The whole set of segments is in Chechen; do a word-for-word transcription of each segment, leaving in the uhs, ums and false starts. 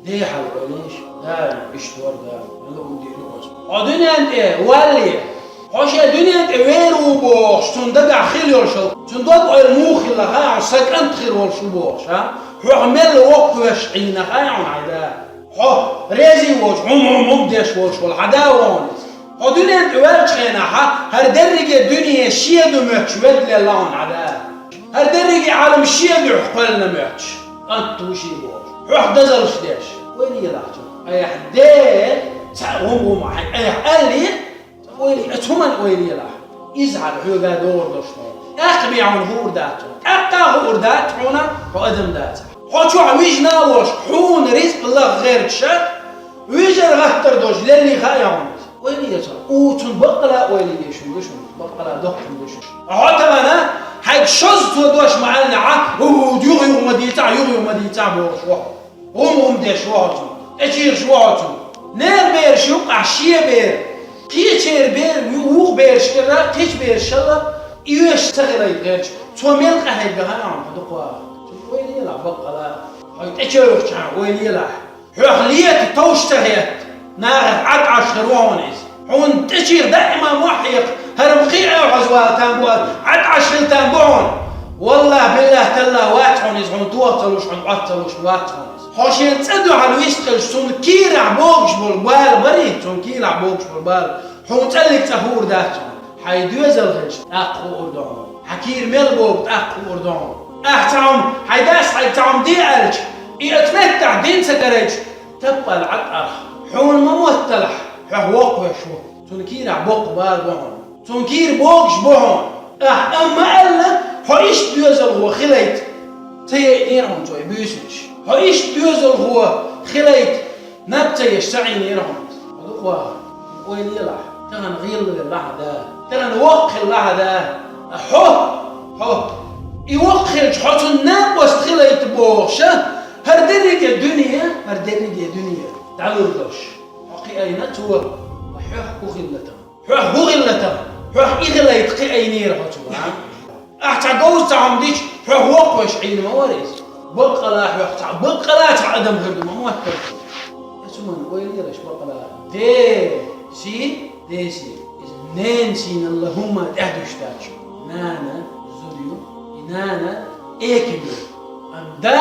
Хьехьал ойланаш, да, иштта вар, да, мила хӀун дийна оцу. Хьо дуьнен тӀе валле, хьо шен дуьнен тӀе вер ву бохуш, цунна дагахь хила йолуш, цунна дог-ойла муха хилла хаьа, хьо сан кӀант хир волуш ву бохуш, а? Хьох мел воккхавеш Ӏийна хаьа хьуна хьайн да? Хьо реза воцуш, хӀума-хӀума деш волуш волу хьан да ву хьуна иза? Хьо дуьнен тӀе ваьллачу хенахь, хӀара дерриге дуьне шен ду моьттуш ведда лелла хьуна хьан да? ХӀара дерриге Ӏалам шен дуьхьа кхоьллина моьттуш, кӀант ву шен бохуш, хьох дозаллаш деш. Ойла елахь цунна. Айхьа де, цхьа хӀума-хӀума хьайн айхьа алле, ойла, оцу хӀуманна ойла елахь. Иза хьан хьоьга догӀур долуш хьуна. ТӀаккха бен хьуна хуур дац хьуна. ТӀаккха хуур дац хьуна, хьо адам дацахь. Хьо чохь вижна а волуш, хьуна ризкъ лаха гӀерташ а, вижар гӀаттар долуш леллий хаьа хьуна иза. Ойла е цунна. У, цунна баккъала ойла еш хӀума ду шуна, баккъала доккха хӀума ду шуна. Хьо тахана, хьайга шозза цо дош ма-аьллинехь, у, юха-юха ма дийцахь, юха-юха ма дийцахь бохуш ву хьо. ГӀум-гӀум деш ву хьо цунна, тӀечийраш ву хьо цунна. Нехан бераш юкъахь шен бер, кхечеран бер, вукху бераш кӀира, кхечу берашалла, и оьшуш ца хилийта гӀерташ, цо мел къахьегна хаьа хьуна хьо дукха вахарх. Цунна ойла елахь баккъала, хьо тӀечевхча хьан ойла елахь. Хьох лета товш ца хетта, нахах Ӏад Ӏаш хир ву хьуна иза. Хьуна тӀечех даима мохь хьекха, хӀара-м кхин а Ӏехьоз вала там бу аьлла, Ӏад Ӏаш хила там бу хьуна. Валлахь, биллахь, таллахь, вац хьуна иза, хьуна тоха ца луш, хьуна Ӏад ца луш, вац хьуна иза. Хьо шен цӀа дуьхьал вистхилча, цунна кийрахь богуш болу бала барий, цунна кийрахь богуш болу бала, хьуна цӀаллиг цӀа хуур дац хьуна. Хьайн доьзал хилча, тӀаккха хуур ду хьуна. Хьан кийра мел богу, тӀаккха хуур ду хьуна. Ахь цхьа хӀума, хьайн дас хьайга цхьа хӀума де аьлча, и оцу меттехь дина ца карайча, таппал Ӏад Ӏарх. Хьуна ма мотталахь, хьох воккхавеш ву. Цунна кийрахь боккха бала бу хьуна. Цунна кийра богуш бу хьуна. Ахь амма аьлла, хьо иштта доьзалхо хилийта ца яйнера хьуна цо и буьйсанаш. Хьо иштта доьзалхо хилийта наб ца еш ца Ӏийнера хьуна. Хьо дукха вахарх. Ойла елахь, тахана гӀелвелла хьан да, тахана воккха хилла хьан да. Хьо, хьо, и воккха хилча, хьо цунна накъост хилийта бохуш а, хӀара дерриге дуьне, хӀара дерриге дуьне дӀалур долуш. Хьо кхиийна цо, хьох хӀун хилла тахана? Хьох хӀун хилла тахана? Хьох и хилийта кхиийнера хьо цо, а? Ахь цхьа говза цхьа хӀума дича, хьох воккхавеш Ӏийна ма вара иза. Баккъала хьох цхьа, баккъала цхьа адам хир ду ма моттара цо. Оцу хӀуманна ойла елаш баккъала. Де, сий, де, сий. Иза ненан сийналла хӀумма тӀаьхьа дуьсуш дац. Нана зуда ю, и нана эким ю. Амма да,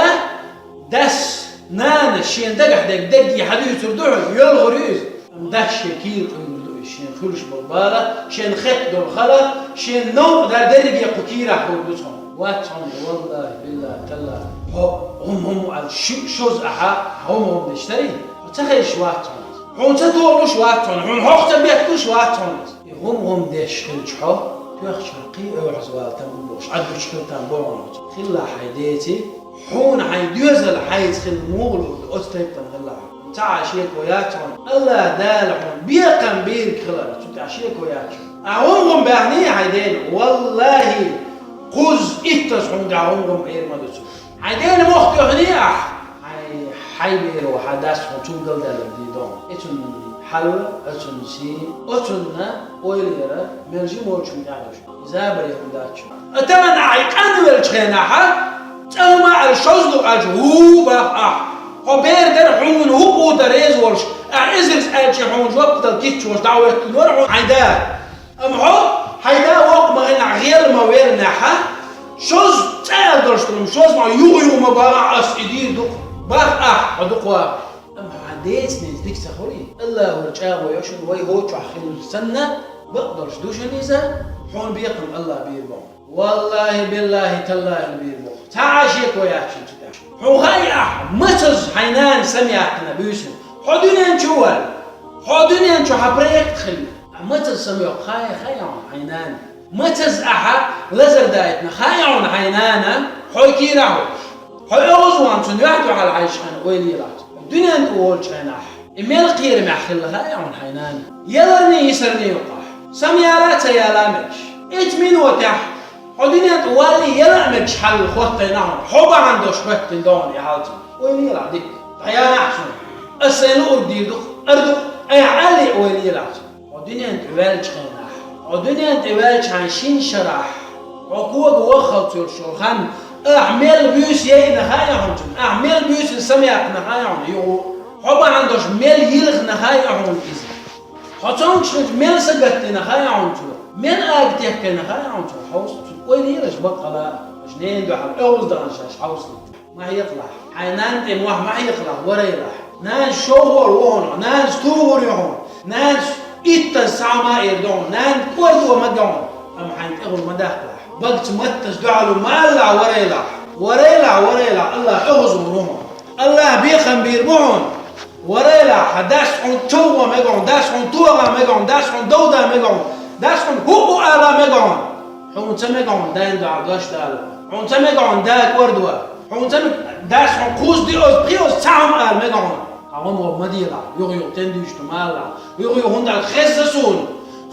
дас, нана шен дагахь дерг дерриге хьадуьйцур ду хьуна, йолхур ю иза. Амма дас шен кийра къуьйлур ду иза, шен хуьлуш болу бала, шен хетта долу хала, шен новкъа дар дерриге кху кийрахь хуур ду цхьа хӀума. Вац хьуна, валлахӀи, биллахӀи, таллахӀи. Хьо хӀума-хӀума аьлла, шу-, шозза ахьа, хӀума-хӀума деш дарий? Хьо ца хезаш вац хьуна иза. Хьуна ца тохалуш вац хьуна, хьуна хьох ца бетталуш вац хьуна иза. И хӀума-хӀума деш хилча хьо, тоьхча кхин а оьгӀаз вала там бу бохуш, Ӏад гучу хила там бу хьуна оцу. Хилла хьайн деций, хьуна хьайн доьзал хьайца хила муха лур ду, оцу тайпана хилла хьо. Ца Ӏа шеко яц хьуна, АллахӀ Дала хьуна бекхам бийриг хиларна, цу тӀехь шеко яц хьуна. Ахь гӀум-гӀум баьхний хьайн дена, валлахӀи, кхузза иттаза хьуна тӀехь гӀум-гӀум эр ма ду цо. Хьайн дена мохк тоьхний ахь? Хьайн, хьайн беро, хьан дас хьуна цунна галдаьлларг дийр ду хьуна. Оцунна хьал, оцунна сий, оцунна ойла яра, мел жима волчунна тӀехь ду шуна. Забаре хӀума дац шуна. Атаман ахь къанвеллачу хенахь, цӀа хӀума аьлла шозза ду аьлча, ву бах ахь. Хьо бер дара хьуна хӀуъу дан реза волуш, ахь эзарза аьлча хьуна жоп дала гиччо дӀахӀоьттина вара хьуна хьайн да. Амма хьо, хьайн да воккха ма хилла, гӀел ма веллинехь, шозза цӀа аьлла долуш ду, шозза ма юха-юха ма бахахь, ас и дийр ду-кх. Бах ахь, хьо дукха вахарх. Амма хьан деций иза дика ца хуьлий? АллахӀера чӀагӀо йо шуна, вай хӀокху чохь хилла санна, бакъдолуш ду шуна иза, хьуна бекхам АллахӀа бийр бу. ВаллахӀи, биллахӀи, таллахӀи бийр бу. Ца Ӏа шеко яц шуна цу тӀехь. Хьуна хаьий ахь, мацазза хьайн нана самаяьккхина буьйсанна? Хьо дуьнен чу ваьлла. Хьо дуьнен чу хьан проект хилла. Ахь мацазза самайоккху хаьий, хаьий хьуна хьайн нана? Мацазза ахьа лазар дайтина хаьий хьуна хьайн нана? Хьо кийрахь волуш. Хьо оьгӀазвахна цунна юьхь-дуьхьал хьаьжча хьайна ойла елахь цо. Дуьнен тӀе волчу хенахь, и мел кхерамехь хилла хаьий хьуна хьайн нана? Яларний, йисарний ю-кх ахь? Самаяла а ца яла а мегаш. Итт минотехь хьо дуьнен тӀе валлий, яла а мегаш хьал хӀоттийна хьуна, хьо бахьана долуш хӀоьттина ду хьуна и хьал цунна. Ойла елахь дика. ДӀаяхьа ахь цунна. Ас сайн луург дийр ду-кх, ара ду-кх, айхьа аллий ойла елахь цунна. Хьо дуьнен тӀе ваьллачу хенахь, хьо дуьнен тӀе ваьллачу хьайн шина шарахь, хьо кога ваххалц йолуш йолу хан, ахь мел буьйса яйна хаьий хьуна цунна, ахь мел буьйсанна самаяьккхина хаьий хьуна юха? Хьо бахьана долуш мел йилхина хаа хьуна иза. Хьо цомгуш хилча мел сагатдина хаа хьуна цо. Мел ага техкина хаа хьуна цо. Хьовса цу ойла елаш баккъала. Аш ненан дуьхьал оьгӀаз дахана шаьш хьовсалуьйту. Ма хьекхалахь. Хьайн нанна тӀе мохь ма хьекхалахь, варайлахь. Нанас шовхор ву хьуна, нанас тугӀур ю хьуна, нанас иттаза схьа ма эр ду хьуна, нанна кӀордо ма га хьуна. Амма хьайн тӀехула ма даккхалахь. Багца маттаза дуьхьал ма алалахь, варайлахь. Варайлахь, варайлахь, АллахӀ оьгӀаз ву хьуна. АллахӀа бекхам бийр бу хьуна. Варайлахь, хьан дас хьуна човха мега хьуна, дас хьуна тоха мега хьуна, дас хьуна довда мега хьуна, дас хьуна хӀуъу ала мега хьуна. Хьуна ца мега хьуна дайна дуьхьал дош дала. Хьуна ца мега хьуна да кӀордо. Хьуна ца мега дас хьуна кхузза диъаза, пхиъаза цхьа хӀума ала мега хьуна. Хьан гӀо ма дийла, юха-юха тен дуьйцуш ду ма алалахь. Юха-юха хӀунда аьлча хезна суна.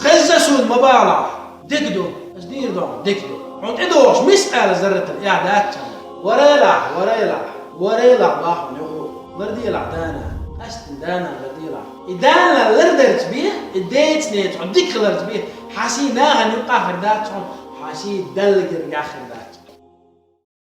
Хезна суна ма балахь. Дика ду, ас дийр ду, дика ду. Хьуна тӀедогӀуш мис ала зарратал эхь дац царна. Варайлахь, варайлахь, варайлахь бах хьуна юха. Ларделахь дана, къаьстина дана ларделахь. И дана лардарца бе, и деца-неца хьо дика хиларца бе, хьан сий нахана юкъахь хир дац хьуна, хьан сий Далла гергахь хир дац.